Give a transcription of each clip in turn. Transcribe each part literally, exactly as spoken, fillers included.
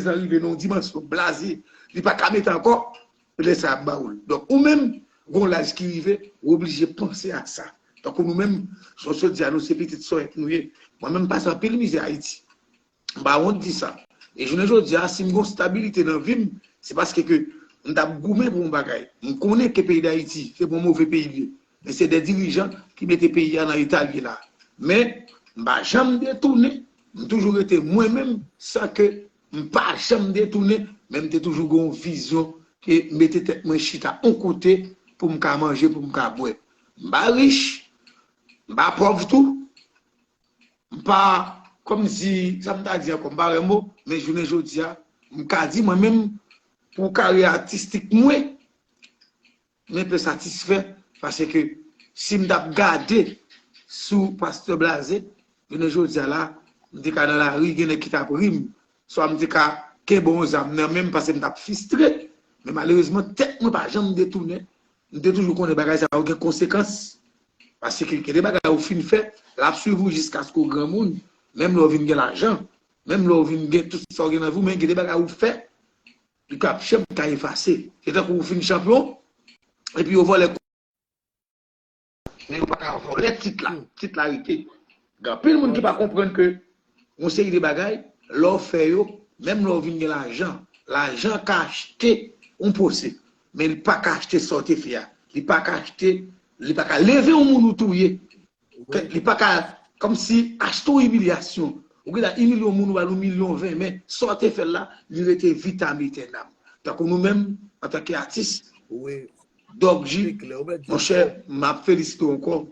jan rive nan yon dimansyon blaze, li pa ka mete ankò, lè sa ap ba ou l. Donk, ou menm, gon laj ki rive, ou oblije panse a sa. Tankou nou menm, jan w sot di a, nou se pitit sòyèt nou ye. Mwen menm, m pase anpil mizè Ayiti. M pa wont di sa. E jounen jodi a, si m gon stabilite nan vi m, se paske ke m t ap goumen pou yon bagay. M konnen ke peyi Dayiti, se pa yon move peyi l ye. Men se de dirijan ki mete peyi a nan eta l ye la. Men, m pa janm detounen, m toujou rete mwen menm, san ke m pa janm detounen, men m te toujou gen yon vizyon ke m mete tèt mwen chita yon kote pou m ka manje, pou m ka bwè. M pa rich, m pa pòv tou, m pa, kòmsi, sa m ta di ankò, m pa wè mo, men jounen jodi a, m ka di mwen menm, pou karyè atistik mwen, mwen pe satisfè, paske si m t ap gade sou Pastè Blaze, jounen jodi a la, m te ka nan lari, gen nèg ki t ap ri m, swa m te ka kenbe yon zam nan men m, paske m t ap fistre. Men malerezman, tèt mwen pa janm detounen. M te toujou konnen bagay sa yo gen konsekans. Paske gen de bagay ou fin fè, l ap swiv ou jiskaske w granmoun. Menm lè w vin gen lajan, menm lè w vin gen tout sa w gen nan vi w, men gen de bagay ou fè, li p ap janm ka efase. Se tankou ou fin chanpyon, epi yo vòlè men yo pa ka vòlè tit la. Tit la rete. Gen anpil moun ki pa konprann ke yon seri de bagay, lè w fè yo, menm lè w vin gen lajan, lajan ka achte yon pwosè, men li pa ka achte sa w te fè a. Li pa ka achte, li pa ka leve yon moun ou touye. Li pa ka, kòmsi, achte yon imilyasyon. Ou gentan imilye yon moun, ou ba l yon milyon ven, men sa w te fè l la, li rete vitam etènam. Tankou nou menm, antanke atis, Dòk G, monchè, m ap felisite w ankò.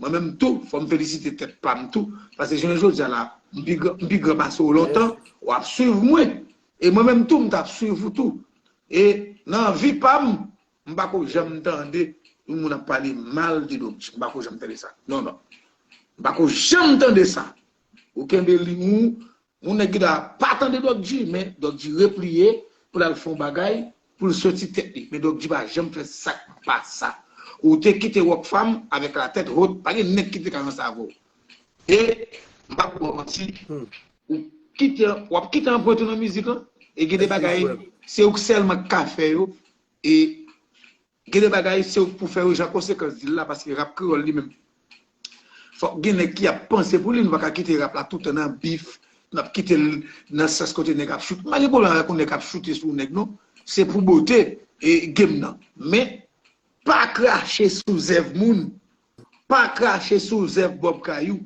Mwen menm tou, fò m felisite tèt pa m tou. Paske jounen jodi a la, m pi gran, m pi gran pase w lontan, w ap swiv mwen. E mwen menm tou, m t ap swiv ou tou. E nan vi pa m, m pa ko janm tande yon moun ap pale mal de Dòk G. M pa ko janm tande sa. Non, non. M pa ko janm tande sa. Ou kenbe liy ou, yon nèg ki ta pa tande Dòk G, men Dòk G repliye pou l al fè yon bagay, pou l soti tèt li. Men Dòk G pa janm fè sa k pa sa. Ou te kite Rockfam avèk la tèt hot, pa gen nèg ki te ka ranse avè w. E, m p ap ba w manti, ou kite, w ap kite anprent ou nan mizik lan, e gen de bagay, se ou k sèlman k ka fè yo, e gen de bagay, se ou k pou fè yo jan konsekans di l la, paske rap kreyòl li menm. Fòk gen nèg ki ap panse pou li, nou pa ka kite rap la toutan nan bif, n ap kite l nan sans kote nèg ap choute. M pa gen pwoblèm avèk yon nèg k ap choute sou yon nèg, non. Se pou bote e game nan. Men, pa krache sou zèv moun. Pa krache sou zèv Bob Kayou.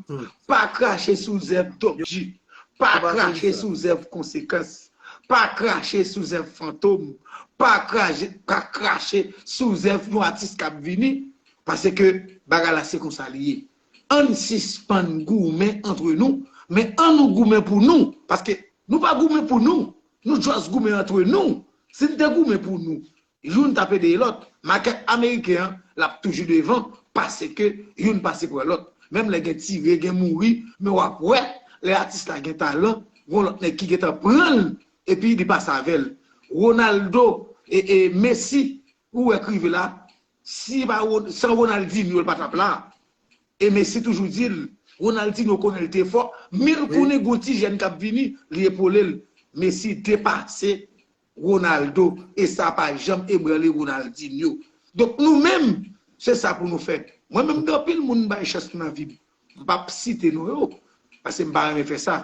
Pa krache sou zèv Dòk G. Pa krache sou zèv Konsekans. Pa krache sou zèv Fantom. Pa krache, pa krache sou zèv yon atis k ap vini. Paske bagay la se konsa li ye. Ann sispann goumen antre nou, men ann nou goumen pou nou. Paske nou pa goumen pou nou. Nou just goumen antre nou. Si n te goumen pou nou, youn t ap ede lòt. Makèt ameriken an, l ap toujou devan, paske youn pase pran lòt. Menm lè gen tire, gen mouri, men w ap wè, lè atis la gen talan, gon lòt nèg ki gentan pran l, epi li pase avè l. Ronaldo e, e Messi, ou wè k rive la, si pa Ro-, san Ronaldinho, l pa t ap la. E Messi toujou di l, Ronaldinho konnen l te fò, men l konnen gon ti jèn k ap vini, li epole l. Messi depase Ronaldo, e sa pa janm ebranle Ronaldinho. Donk nou menm, se sa pou nou fè. Mwen menm, gen anpil moun m bay chans nan vi m. M p ap site non yo, paske m pa renmen fè sa.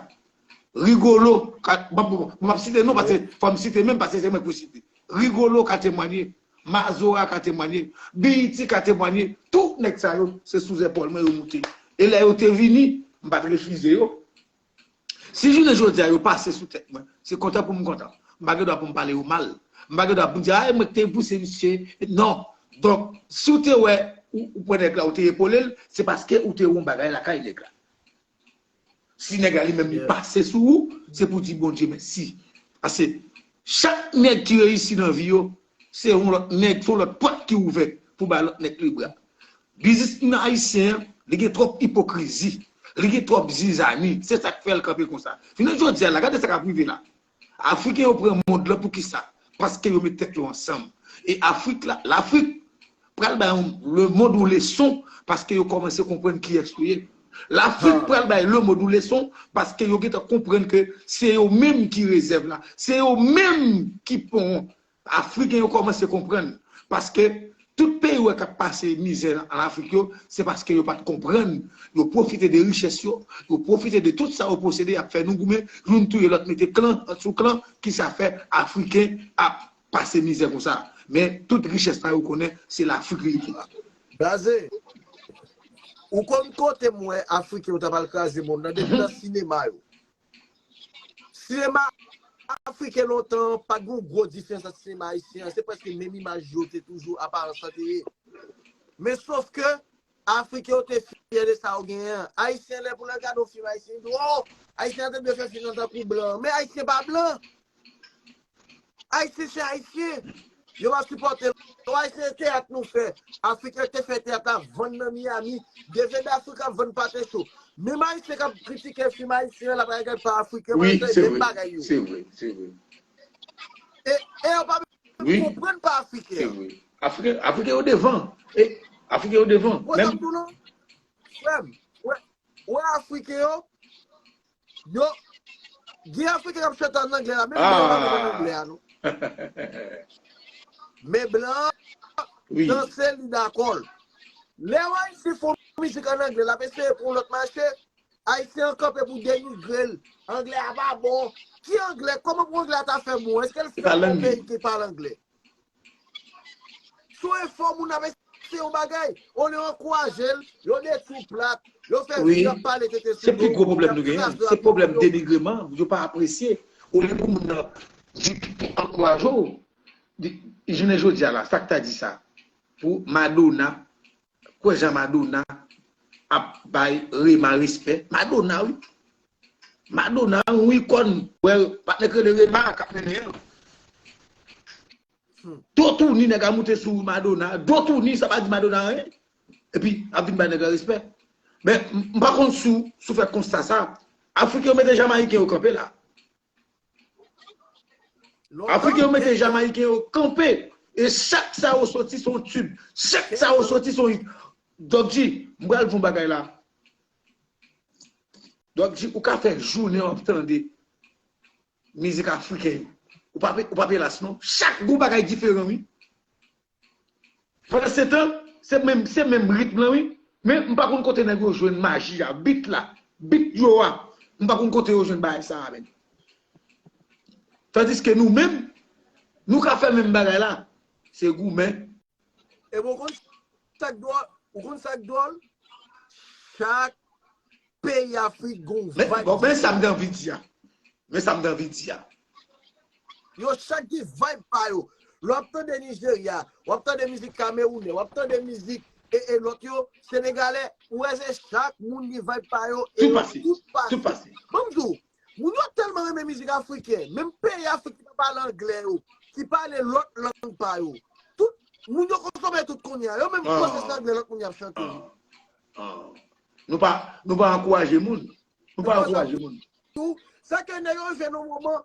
Rigolo, ka, bon, bon, bon, m ap site non, paske fò m site menm, paske se mwen k pou site. Rigolo ka temwanye, Mazora ka temwanye, B E T ka temwanye, tout nèg sa yo, se sou zèpòl mwen yo moute. E lè yo te vini, m pa t refize yo. Si jounen jodi a yo pase sou tèt mwen, se kontan pou m kontan. M pa gen dwa pou m pale yo mal. M pa gen dwa pou m di, ay, mwen k te pouse misye. Non. Donk, si w te wè, ou, ou pran nèg la, ou te epole l, se paske ou te wè yon bagay lakay nèg la. Si nèg la li menm li pase sou ou, se pou di Bondye mèsi. Paske chak nèg ki reyisi nan vi yo, se yon lòt nèg, se yon lòt pòt ki ouvè pou bay lòt nèg li bra. Biznismen ayisyen an, li gen twòp ipokrizi, li gen twòp zizani. Se sa k fè l kanpe konsa. Jounen jodi a la, gade sa k ap rive la. Afriken yo pran mond lan pou kisa? Paske yo met tèt yo ansanm. E Afrik la, Lafrik pral bay yon, lemonn yon leson paske yo kòmanse konprann kiyès yo ye. Lafrik pral bay lemonn yon leson paske yo gentan konprann ke se yo menm ki rezèv la. Se yo menm ki pon. Afriken yo kòmanse konprann. Paske tout peyi w wè k ap pase mizè an Afrik yo, se paske yo pa t konprann. Yo pwofite de richès yo, yo pwofite de tout sa yo posede, y ap fè nou goumen, youn touye lòt, mete klan sou klan, ki sa fè Afriken ap pase mizè konsa. Men tout richès sa yo konnen, se Lafrik li ye. Blaze, ou konn kote m wè Afriken yo t ap al kraze mond nan, depi nan sinema yo. Sinema afriken lontan an pa t gen yon gwo diferans ant sinema ayisyen an. Se prèske menm imaj yo te toujou, aparans lan te ye. Men sof ke Afriken yo te fyè de sa yo genyen an. Ayisyen, lè pou l al gade yon fim ayisyen, li di, oh, Ayisyen an te dwe fè fim nan tankou blan an. Men Ayisyen pa blan. Ayisyen se Ayisyen. Yo pa sipòte l. Ayisyen, teyat nou fè. Afriken te fè teyat la vann nan Miami. Devede Afrika vann pate cho. Menm Ayisyen k ap kritike fim Ayisyen an, l ap al gade pa Afriken an, se menm bagay yo. Se vre, se vre. E, e yo pa menm konprann pa Afriken an. Afriken, Afriken yo devan. E, Afriken yo devan. Menm. Frè m, wè, wè Afriken yo, Yo, gen Afriken k ap chante an anglè la, menm blan yo pa konprann anglè a non. Men blan an danse li dakò l. Lè yon Ayisyen fè yon mizik an anglè, l ap eseye pran yon lòt mache, Ayisyen an kanpe pou denigre l. Anglè a pa bon. Ki anglè? Kòman pou anglè a ta fè bon? Èske l fèt nan yon peyi ki pale anglè? Sou efò moun ap eseye yon bagay, olye yo ankouraje l, yo detwi plat, yo fè vi ap pale tete sou do, y ap kraze lavi moun yo. Se pi gwo pwoblèm nou genyen. Se pwoblèm denigreman, yo pa apresye. Olye pou moun nan di, pou ankouraje w. Jounen jodi a la, sa k ta di sa? Pou Madonna, kwè jan Madonna ap bay Rema respè. Madonna, wi. Madonna, yon ikòn. Wè, patnè k rele Rema k ap mennen an. Do touni nèg a moute sou Madonna. Do touni, sa pa di Madonna anyen. Epi, ap vin bay nèg la respè. Men, m pa konn si w fè konsta sa. Afriken yo mete Jamayiken yo kanpe la. Afriken yo mete Jamayiken yo kanpe. E chak sa yo soti se yon tib. Chak sa yo soti se yon hit. Doc G, m pral di w yon bagay la. Doc G, ou ka fè jounen w ap tande mizik afriken. Ou pa pe, ou pa pe las non. Chak gon bagay diferan wi. Pandan se tan, se menm, se menm ritm lan wi. Men m pa konn kote nèg yo jwenn maji a, bit la, bit yo a. M pa konn kote yo jwenn bagay sa a menm. Tandiske nou menm, nou ka fè menm bagay la. Se goumen. Epi ou konn sa k dwòl? Ou konn sa k dwòl? Chak peyi Afrik gon vibe. Men sa m te anvi di a. Men sa m te anvi di a. Yo chak gen vibe pa yo. Lè w ap tande Nijerya, w ap tande mizik kamewounè, w ap tande mizik e, e lòt yo, senegalè, ou wè se chak moun gen vibe pa yo e yo tout pase. Tout pase. Ban m di w, moun yo tèlman renmen mizik afriken, menm peyi Afrik ki pa pale anglè yo, ki pale lòt lang pa yo. Tout moun yo konsome tout kounye a. Yo menm franse se anglè lòt moun y ap chante. Nou pa, nou pa ankouraje moun. Nou pa ankouraje moun. Sa ke nèg yo rive nan moman,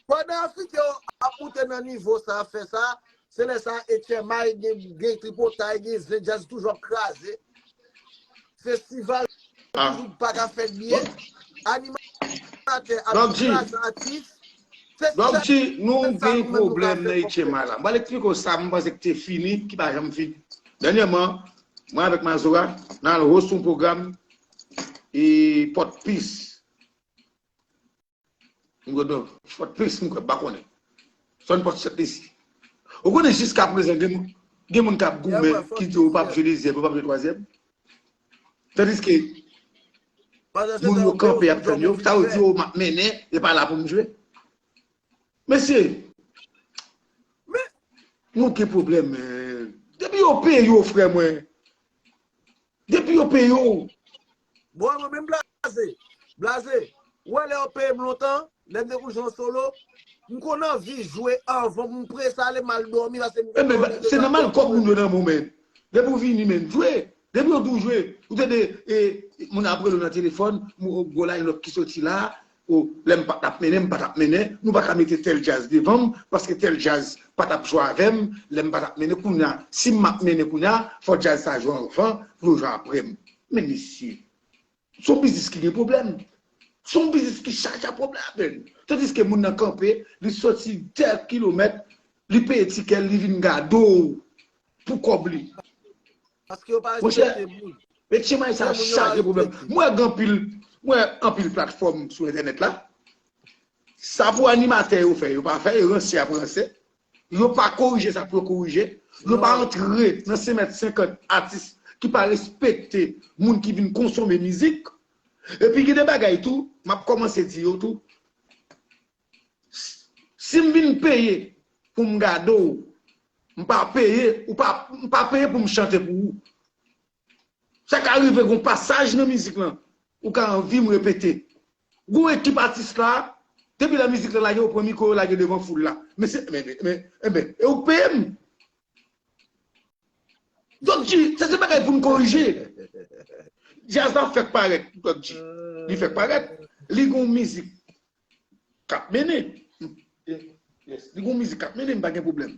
pandan Afriken yo ap moute nan nivo sa, fè sa, se lè sa H M I gen, gen tripotay, gen zen, djaz toujou ap kraze. Festival toujou pa ka fèt byen. Animatè ap kraze atis. Donk, si nou gen pwoblèm nan H M I la, m pral eksplike w sa m panse ki te fini, ki pa janm fini. Dènyèman, mwen avèk Mazora, n al host yon pwogram e Pòtpis. M kwè Pòtpis, m kwè, m pa konnen. Sòn Pòt Sèt isi. Ou konnen jiskaprezan gen moun, gen moun k ap goumen, ki di yo p ap jwe dezyèm, yo p ap jwe twazyèm. Tandiske moun yo kanpe ap tann yo, sa yo di yo m ap mennen, e pa la pou m jwe. Mesye, nou gen pwoblèm, men. Depi yo peye w, frè mwen. Depi yo peye w. Bon, mwen menm blaze. Blaze. Ou wè lè yo peye m lontan, lè m te kou jwe an solo, m konn anvi jwe anvan pou m prese ale m al dòmi, paske m gen... Ebyen, se nòmal, kòb moun yo nan men w, men. Depi w vini, men, jwe. Depi yo di w jwe, ou tande, e, moun ap rele w nan telefòn, gwo line-up ki soti la, o, lè m pa t ap mennen, m pa t ap mennen, nou pa ka mete tèl djaz devan m, paske tèl djaz pa t ap jwe avè m, lè m pa t ap mennen kounye a. Si m ap mennen kounye a, fò djaz sa jwe anvan, pou yo jwe apre m. Men mesye, Se yon biznis ki gen pwoblèm. Se yon biznis ki chaje ak pwoblèm. Tandiske moun nan kanpe, li soti dè kilomèt, li peye tikè, li vin gade w pou kòb li. Paske yo pa respekte moun. Metye may sa chaje pwoblèm. Mwen gen anpil, mwen anpil platfòm sou entènèt la. Sa pou animatè yo fè, yo pa fè, yo ranse ap ranse. Yo pa korije sa pou yo korije. Yo pa antre nan senk mèt senkant atis ki pa respekte moun ki vin konsome mizik. Epi gen de bagay tou, m ap kòmanse di yo tou. Si m vin peye pou m gade w, m pa peye, ou pa, m pa peye pou m chante pou ou. Sa ka rive gon pasaj nan mizik lan, ou ka anvi m repete. Gon ekip atis la, depi lè mizik lan lage, yo pran mikwo, yo lage devan foul la. Men se, men, men, men, enben, e ou k peye m? Donk, di, se, se bagay pou n korije. Djaz la fèk parèt, Doc G. Li fèk parèt. Li gon mizik k ap mennen. Yes. Li gon mizik k ap mennen, m pa gen pwoblèm.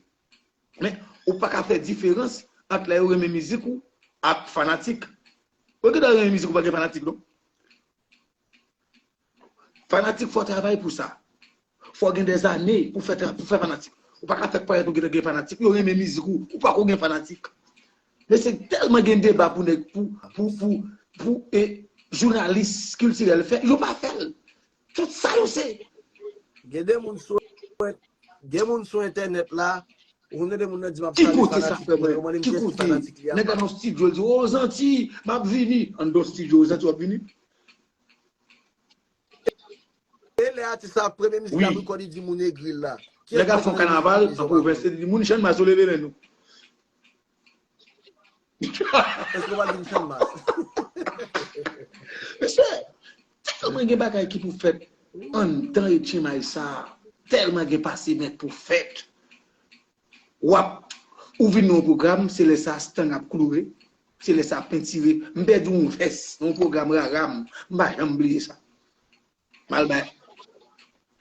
Men, ou pa ka fè diferans ant lè yo renmen mizik ou ak fanatik. Ou gen dwa renmen mizik ou pa gen fanatik, non. Fanatik, fò w travay pou sa. Fò w gen dèzane pou fè tra-, pou fè fanatik. Ou pa ka fèk parèt ou gen, gen fanatik. Yo renmen mizik ou, ou pako gen fanatik. Men se tèlman gen deba pou nèg, pou, pou, pou, pou, e, jounalis kiltirèl fè, yo pa fè l. Tout sa yo se. Gen de moun sou, gen moun sou entènèt la, ou konn tande moun nan di m ap salye fanatik mwen, yo mande m kiyès ki fanatik li a. Nèg la nan studio, l di, "O, Zanti, m ap vini." Anndan studio, Zanti, w ap vini? E lè atis la, premye mizik la rekòde, li di moun egri l la. Nèg ap fè yon kanaval an pwovens, li di moun Channmas, yo leve men nou. Èske w pa di m Channmas? Mesye, tèlman gen bagay ki pou fèt anndan etchenmay sa, tèlman gen pase mèt pou fèt. W ap, ou vin nan yon pwogram, se lè sa stang ap kloure, se lè sa ap pentire. M pèdi yon vès nan yon pwogram Rara m, m pa janm bliye sa. M al bay.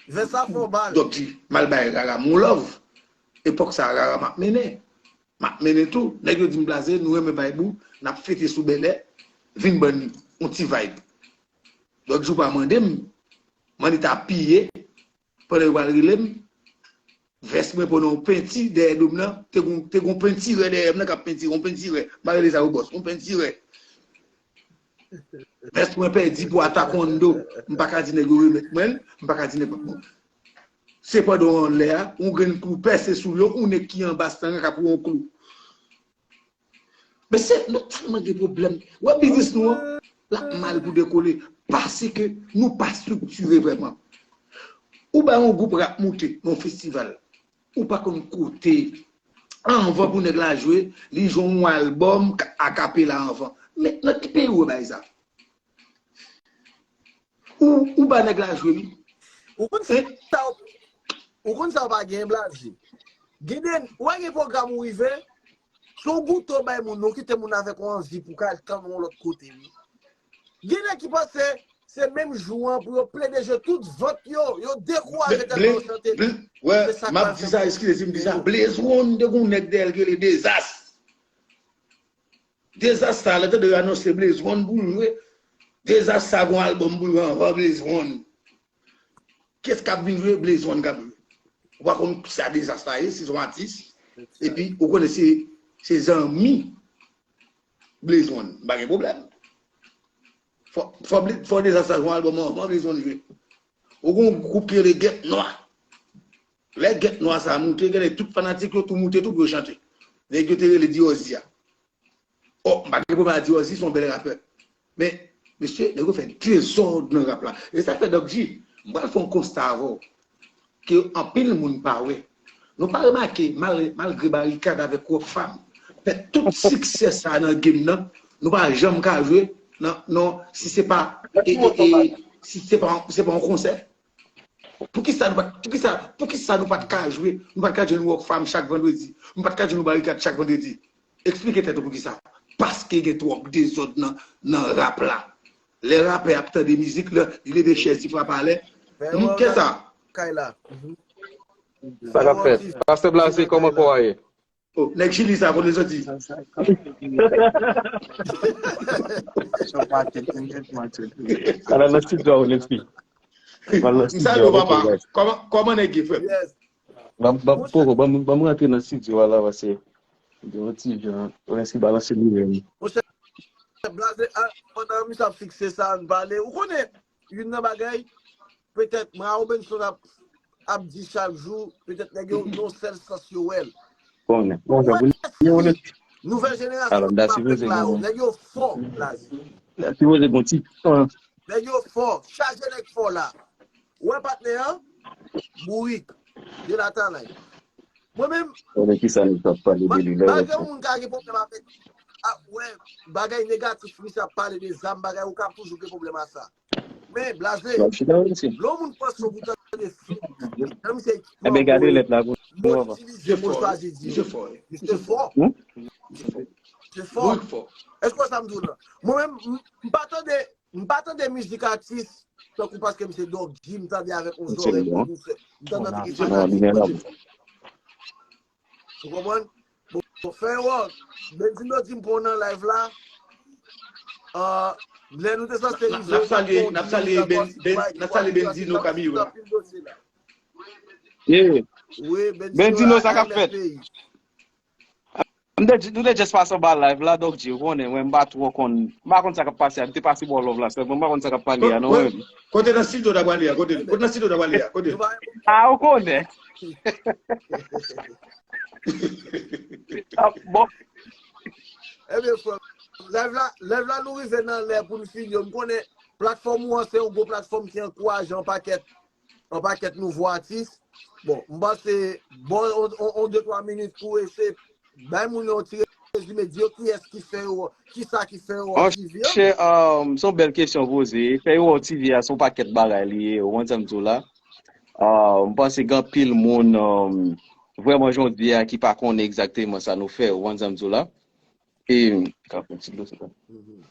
Vès la fè w mal. Dòk di, m al bay Rara m yon love. Epòk sa, Rara m ap mennen. M ap mennen tou. Nèg yo di m blaze, nou renmen vibe ou, n ap fete sou bèlè, vin ban n yon ti vibe. Dòk di w pa mande m, m annik ta piye, pandan yo pral rele m, vès mwen pran yon penti dèyè do m nan, te gon, te gon pentirè dèyè m nan k ap pentire, yon pentirè. M pa rele sa yo bòs, yon pentirè. Vès mwen pèdi pou Atakondo. M pa ka di nèg yo remèt mwen l, m pa ka di nenpòt moun. Se pandan w anlè a, yon grenn klou pèse sou l, yon nèg ki anba stang ka pran yon klou. Mesye, nou tèlman gen pwoblèm. Wè biznis nou an, l ap mal pou dekole. Paske nou pa estriktire vrèman. Ou bay yon gwoup rap moute nan yon festival. Ou pa konn kote. Anvan pou nèg la jwe, li jwe yon albòm akapela anvan. Men nan ki peyi w wè bagay sa? Ou, ou ba nèg la jwe, wi. Ou konn sa, ou konn sa w pa gen blaze. Gen de, ou pa gen pwogram ou rive, se yon gouto bay moun, ou kite moun avèk yon anvi pou ka al tann yon lòt kote, wi. Gen nèg ki panse se menm jou an pou yo plede jwe tout vant yo, yo dekouraje tèlman yo chante. Wè, m ap di sa, eskize si m di sa. Blaze One te gon nèg dèyè l ki rele Dezas. Dezas sa, lè tande yo anonse Blaze One pou l jwe, Dezas sa gon albòm pou l jwe anvan Blaze One. Kiyès k ap vin jwe? Blaze One k ap jwe. Ou pa konn sa Dezas sa ye, se yon atis. Epi, ou konnen se, se zanmi Blaze One. M pa gen pwoblèm. Fò, fò, fò Dezas sa jwe yon albòm anvan Blaze One jwe. Ou gon gwoup ki rele Gèt Nwa. Lè Gèt Nwa sa moute, genlè tout fanatik yo tou moute tou pou yo chante. Nèg yo te rele Diòzi a. O, m pa gen pwoblèm ak Diòzi, se yon bèl rapè. Men, mesye, nèg yo fè dezòd nan rap la. E sa fè, Doc G, m pral fè yon konsta avè w. Ke anpil moun pa wè. Nou pa remake, mal-, malgre Barikad avèk Rockfam fè tout siksè sa nan game nan, nou pa janm ka jwe nan, non, si se pa, e, e, e, si se pa, se pa yon konsè. Poukisa nou pa t, poukisa, poukisa nou pa t ka jwe, nou pa t ka jwenn Rockfam chak vandredi, nou pa t ka jwenn Barikad chak vandredi? Eksplike tèt ou poukisa. Paske gen twòp dezòd nan, nan rap la. Lè rapè ap tande mizik la, li leve chèz, li frape alè. Kè sa. Sa k ap fèt? Pastè Blaze, kòman kò a ye? Nèg Chili sa kote l soti. Ala nan studio a, Onespi. Al nan studio a, papa. Kòman, kòman nèg ye, frè m? Ban m, ban m, poko, ban m, ban m rantre nan studio a la, paske gen yon ti jan, Onespi balanse li menm. Blaze, pandan misye ap fikse sa, ann pale. Ou konnen, youn nan bagay, petèt, mwen a Robinson ap, ap di chak jou, petèt nèg yo, nan sèl sans yo wè l. Konnen, konnen, pou li, yo, le, Nouvèl jenerasyon k ap fèt la yo, nèg yo fò, Blaze. Sipoze gon ti tan. Nèg yo fò, chaje nèg fò la. Ou wè patnè an, bourik, de la talay. Mwen menm, Konnen ki sa nou t ap pale de li lè malgre moun ka gen pwoblèm avèk, a, wè, bagay negatif, misye ap pale de zam, bagay, ou ka toujou gen pwoblèm a sa. Men, Blaze, lè yon moun pran son pou tande fi, nan misye Ebyen, gade lèt la pou nou, papa. Itilize mo chwazi di. Misye fò. Misye fò. Èske w sa m di w la? Mwen menm, m pa tande, m pa tande mizik atis, tankou paske m se Doc G, m tande avèk yon zòrèy pwodisè. M tande anpil fanatik. Ou konprann? Bon, fè yo, Benzino di m pran nan live la. Lè nou te sanse rive, n ap salye, n ap salye Ben, Ben, n ap salye Benzino Camilo la. Yeah. Benzino, sa k ap fèt? M te, nou te just pase anba live la, Doc G, ou konnen, mwen m pa twò konn, m pa konn sa k ap pase a, m te pase ba w love la sèlman, m pa konn sa k ap pale a, non, mwen. Kote nan studio ta prale a, kote, kote nan studio ta prale a, kote. A, ou konnen. Bon. Ebyen, frè, live la, live la nou rive nan lè pou n fini. M konnen platfòm ou an se yon gwo platfòm ki ankouraje yon pakèt, yon pakèt nouvo atis. Bon, m panse, bon, on, on, on de twa minit pou eseye bay moun yo yon ti rezime, di yo kiyès ki fè yo, kisa ki fè yo an T V an. Monchè, um, se yon bèl kesyon w poze. Fè yo an T V a, se yon pakèt bagay li ye, ou konn sa m di w la. Uh, m panse gen anpil moun, um, vrèman jodi a ki pa konnen egzakteman sa nou fè, ou konn sa m di w la. E, ka pran ti dlo, se sa.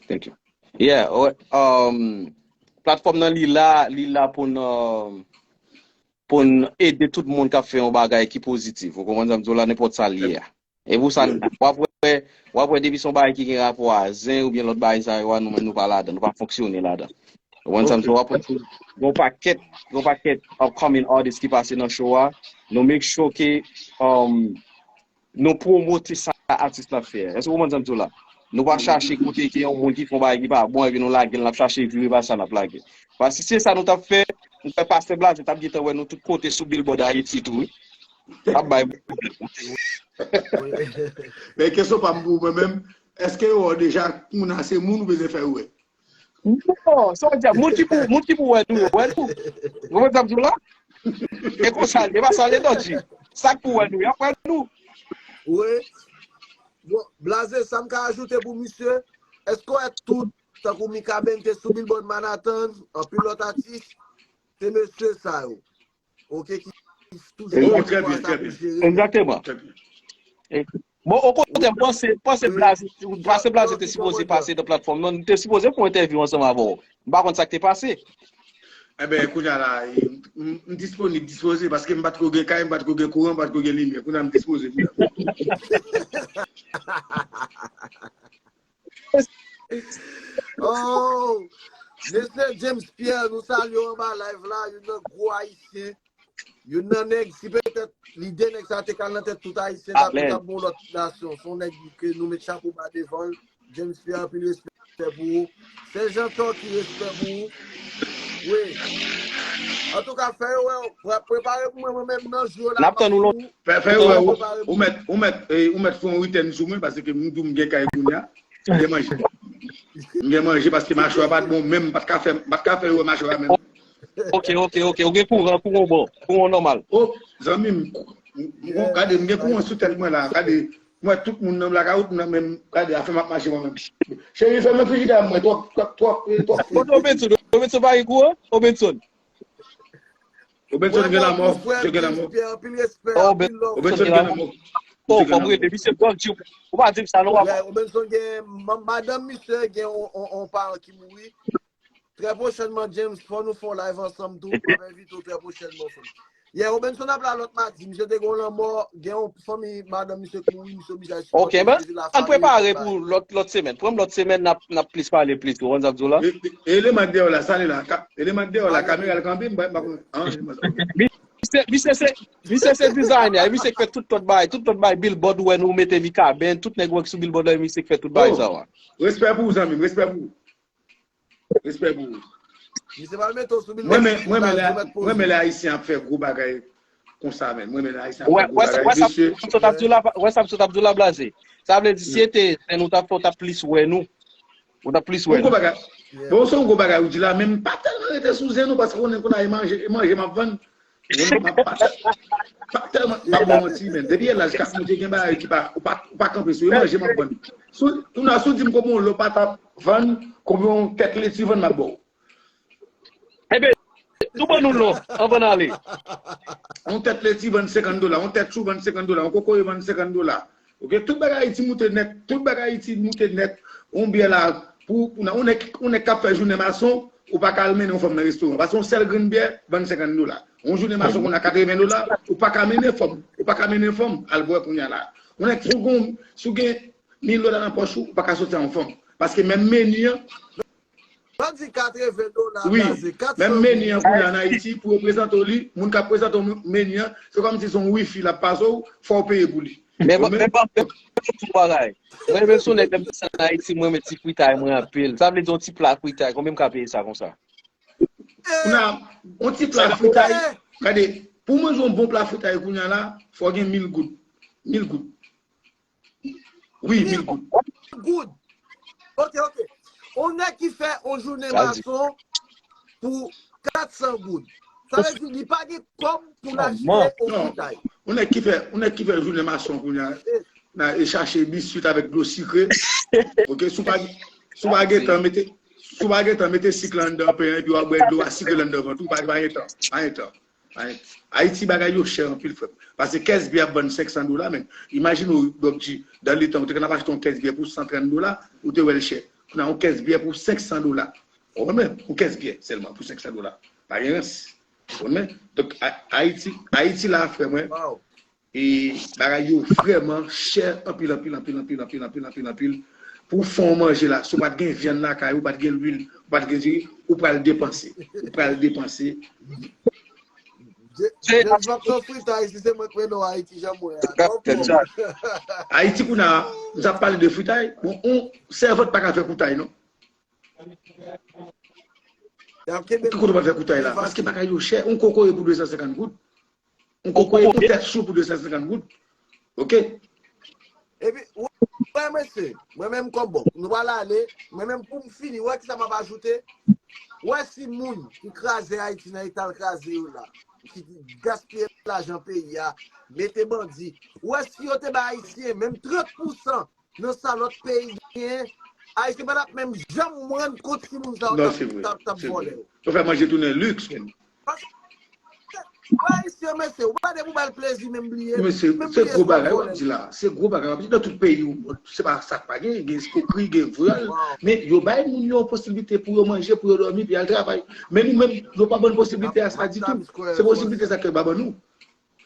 Thank you. Yeah, wè, um, platfòm nan li la, li la pou n, um, pou n ede tout moun k ap fè yon bagay ki pozitif. Ou konprann sa m di w la, nenpòt sa l ye a. E pou sa, w ap wè, w ap wè depi se yon bagay ki gen rapò a zen oubyen lòt bagay sa yo a, nou menm nou pa ladan, nou pa fonksyone ladan. Ou konprann sa m di w la, w ap wè tou, yon pakèt, yon pakèt upcoming artist ki pase nan show a, nou make sure ke, um, nou pwomote sa atis la ap fè. Èske w konprann sa m di w la? Nou pa chache kote ke yon moun ki fè yon bagay ki pa bon, epi nou lage l, n ap chache vire pa sa, n ap lage. Paske si se sa nou t ap fè, m kwè Pastè Blaze t ap gentan wè nou tout kote sou billboard Ayiti tou, wi. L ap bay. Men kesyon pa m pou mwen menm, èske yo wè w deja, moun nan se moun ou bezwen fè yo wè? Non, sa w di a, moun ki pou, moun ki pou wè nou, wè nou. Ou konprann sa m di w la? E konsa, e pa sa l ye, Doc G. Sa k pou wè nou, y ap wè nou. Wi. Bon, Blaze, sa m ka ajoute pou misye, èske w wè tout, tankou Mikaben te sou Billboard Manhattan, anpil lòt atis, se mesye sa yo. Ok, ki toujou gen yon ti bò sa pou jere. Egzakteman. Bon, okontrè, m panse, m panse Blaze, Pastè Blaze te sipoze pase nan platfòm nan, nou te sipoze fè yon entèvyou ansanm avè w. M pa konn sa k te pase. Enben, kounye a la, m, m disponib, dispoze, paske m pa t ko gen kay, m pa t ko gen kouran, m pa t ko gen limyè. Kounye a m dispoze, kounye a. Oh, mesye James Pierre, nou salye w anba live la, youn nan gwo ayisyen. Youn nan nèg, si petèt lide nèg sa te kal nan tèt tout ayisyen, ta, ta bon lòt nasyon. Se yon nèg ke nou met chapo ba devan l. James Pierre, anpil respè pou ou. Sèjan Tòki, respè pou ou. Wi. Antouka, fè yo wè, prepare pou mwen, mwen menm nan jou la. N ap tann ou lontan. Fè, fè yo wè, ou mèt, ou mèt, ou mèt fè yon return sou mwen, paske m di w m gen kay kounye a. M gen manje. M gen manje paske machwè a pa t bon, menm m pa t ka fè, m pa t ka fè yo wè machwè a menm. Ok, ok, ok. Ou gen kouran, kouran bon. Kouran nòmal. Oh, zanmi m, gade, m gen kouran sou tèt mwen la. Gade, m wè tout moun nan blakawout nan menm. Gade, afè m ap mache mwen menm. Cheri, fèmen frijidè a mwen, twòp, twòp, twòp, twòp fri. Kote Obenson? Obenson pa gen kouran? Obenson. Obenson gen lanmò, misye gen lanmò. Anpil respè, anpil love. Obenson gen lanmò. Oh, fò m rele misye Doc G. Ou pa di m sa non, papa. Obenson gen, madanm misye gen yon paran ki mouri. Trè pwochènman, James, fò nou fè yon live ansanm tou. M ap envite w trè pwochènman, frè m. Yeah, Robinson ap la lòt madi. Misye te gen yon lanmò, gen yon fanmi madanm misye ki mouri, misye oblije al sipòte. Ok, ben, ann prepare pou lòt, lòt semèn. Pran lòt semèn, n ap, n ap plis pale plis. Ou konn sa m di w la? E, e, eleman k dèyè w la, sa li la. Ka- Eleman k dèyè w la, kamera l kanpe, m pa, m pa konn. Ah, eleman sa, ok. Misye, misye se, misye se designer, e misye k fè tout lòt bagay, tout lòt bagay, billboard, ou wè nou mete Mikaben, tout nèg ou wè ki sou billboard la, e misye k fè tout bagay sa yo. Respè pou ou, zanmi m, respè pou ou. Respè pou ou. Misye pral mete w sou billboard. Mwen, men, mwen, men, lè, mwen, men, lè Ayisyen ap fè gwo bagay konsa, men. Mwen, men, lè Ayisyen ap fè gwo bagay, mesye. Wè sa m sot ap di w la, wè sa m sot ap di w la, Blaze. Sa vle di, si se te zen nou t ap fè, w t ap plis wè nou. Ou t ap plis wè. Yon gwo bagay. Bon, se yon gwo bagay ou di la, men m pa tèlman rete sou zen nou, paske konnen kounye a e manje, e manje m ap vann. Ou konprann? M pa, pa, pa tèlman, m pa ba w manti, men. Depi laj k ap monte, gen bagay ki pa, ou pa, ou pa kanpe sou, e manje m ap vann. Sou, kounye a, si w di m konbyen yon lo patat vann, konbyen yon tèt leti vann, m ap ba w. Enben, nou ban nou non, anvan n ale. Yon tèt leti vann senkant dola, yon tèt chou vann senkant dola, yon kokoye vann senkant dola. Ok, tout bagay Ayiti moute nèt, tout bagay Ayiti moute nèt. Yon byè la, pou, pou nan, yon nèg, yon nèg k ap fè jounen mason, ou pa ka al mennen yon fanm nan restoran. Paske yon sèl grenn byè vann senkant dola. Yon jounen mason konn a katreven dola, ou pa ka mennen fanm, ou pa ka mennen fanm al bwè kounye a la. Yon nèg, si w gen, si w gen mil dola nan pòch ou, ou pa ka soti a yon fanm. Paske menm meni an, Sa di katreven dola, wi, Blaze, katsan goud. Menm meni an kounye a ann Ayiti, pou yo prezante w li, moun k ap prezante w meni an, se kòmsi se yon wifi l ap pase w, fò w peye pou li. Men, men, men, men, men, men, bagay. Mwen, men, sou nèg, lè m desann Ayiti, mwen, men, ti fritay mwen anpil. Sa vle di yon ti pla fritay, konbyen m ka peye sa konsa? Kounye a, yon ti pla fritay, gade, pou w manje yon bon pla fritay kounye a la, fò w gen mil goud. Mil goud. Wi, mil goud. Mil goud. Ok, ok. On nèg ki fè on jounen mason pou katsan goud. Sa vle di li pa gen kòb pou l achte on fritay. On nèg ki fè, on nèg ki fè jounen mason kounye a, nan e chache biswit avèk dlo sikre. Ok, si w pa, si w pa gen tan mete, si w pa gen tan mete sik la anndan pen an, epi w ap bwè dlo a sikre la anndan vant ou, pa, pa gen tan, pa gen tan. Ay-, Ayiti bagay yo chè anpil, frè m. Paske kès byè ap vann senk san dola, men. Imajine w, Bob G, dan letan, ou te konn ap achte yon kès byè pou san trant dola, ou te wè l chè. Kounye a, yon kès byè pou senk san dola. Ou konprann? Yon kès byè sèlman pou senk san dola. Pa gen rans. Ou konprann? Donk, A-, Ayiti, Ayiti la, frè mwen, e bagay yo vrèman chè anpil, anpil, anpil. Pou w fè yon manje la, si w pa t gen vyann lakay ou, ou pa t gen lwil, ou pa t gen diri, ou pral depanse. Ou pral depanse. James Vap nan fritay, si se mwen k mennen w Ayiti, jan mwen an. Ayiti kounye a, m t ap pale de fritay. Bon, on sèvant pa ka fè koutay, non. Ki kote w pa fè koutay la? Paske bagay yo chè. On kokoye pou de san senkant goud. On kokoye, on tèt chou pou de san senkant goud. Ok? Epi, w-, wè, mesye, mwen menm kòm bon, nou pral ale, mwen menm pou m fini, wè kisa m ap ajoute? Wè si moun ki kraze Ayiti nan eta l kraze yo la, ki gaspiye lajan peyi a, mete bandi, wè si yo te bay Ayisyen menm trant pousan nan sa lòt peyi genyen, Ayisyen pa t ap menm janm rann kont si moun sa yo t ap, t ap, t ap vòlè yo. Yo fè manje tounen liks, menm. Paske, wè, Ayisyen, mesye, ou pa depi w ba l plezi, menm bliye, menm bliye se gwo bagay w ap di la. Se gwo bagay w ap di. Nan tout peyi, se pa sa k pa gen, gen eskokri, gen vyòl, men yo bay moun yo yon posiblite pou yo manje, pou yo dòmi, pou y al travay. Men nou menm, yo pa ban n posiblite a sa ditou. Se posiblite sa ke yo pa ban nou.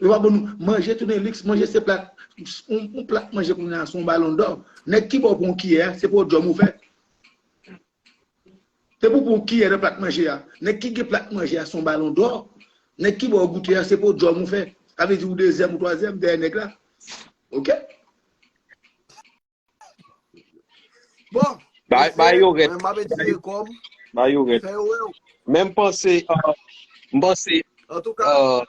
Yo pa ban nou manje tounen liks, manje se plat, yon, yon plat manje kounye a se yon balon dò. Nèg ki ba w pran yon kiyè a, se pa yon djòm ou fè. Depi w pran yon kiyè nan plat manje a, nèg ki gen plat manje a se yon balon dò. Nèg ki ba w goute a, se pa yon djòm ou fè. Sa vle di ou dezyèm ou twazyèm dèyè nèg la. Ok? Bon, bay, bay yo rèd. Mwen, m ap etidye kò m. Bay yo rèd. Fè yo wè w. Men m panse, euh, m panse, antouka, euh,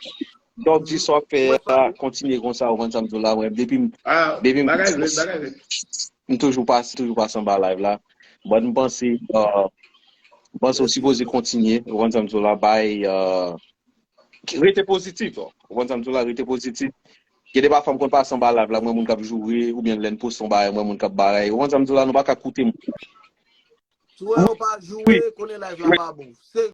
Dòk di sa w ap fè a, kontinye konsa, ou konprann sa m di w la, mwen, depi m, depi m, bagay rèd, bagay rèd. M toujou pase, toujou pase anba live la. Bon, m panse, euh, m panse w sipoze kontinye, ou konprann sa m di w la, bay, euh, rete pozitif, ou konprann sa m di w la, rete pozitif. Gen de pafwa m konn pase anba live la, mwen moun k ap joure, oubyen lè n poste yon bagay, mwen moun k ap bagay. Ou konn sa m di w la, nou pa ka koute moun. Si w wè yo pa joure, konnen live la pa bon. Se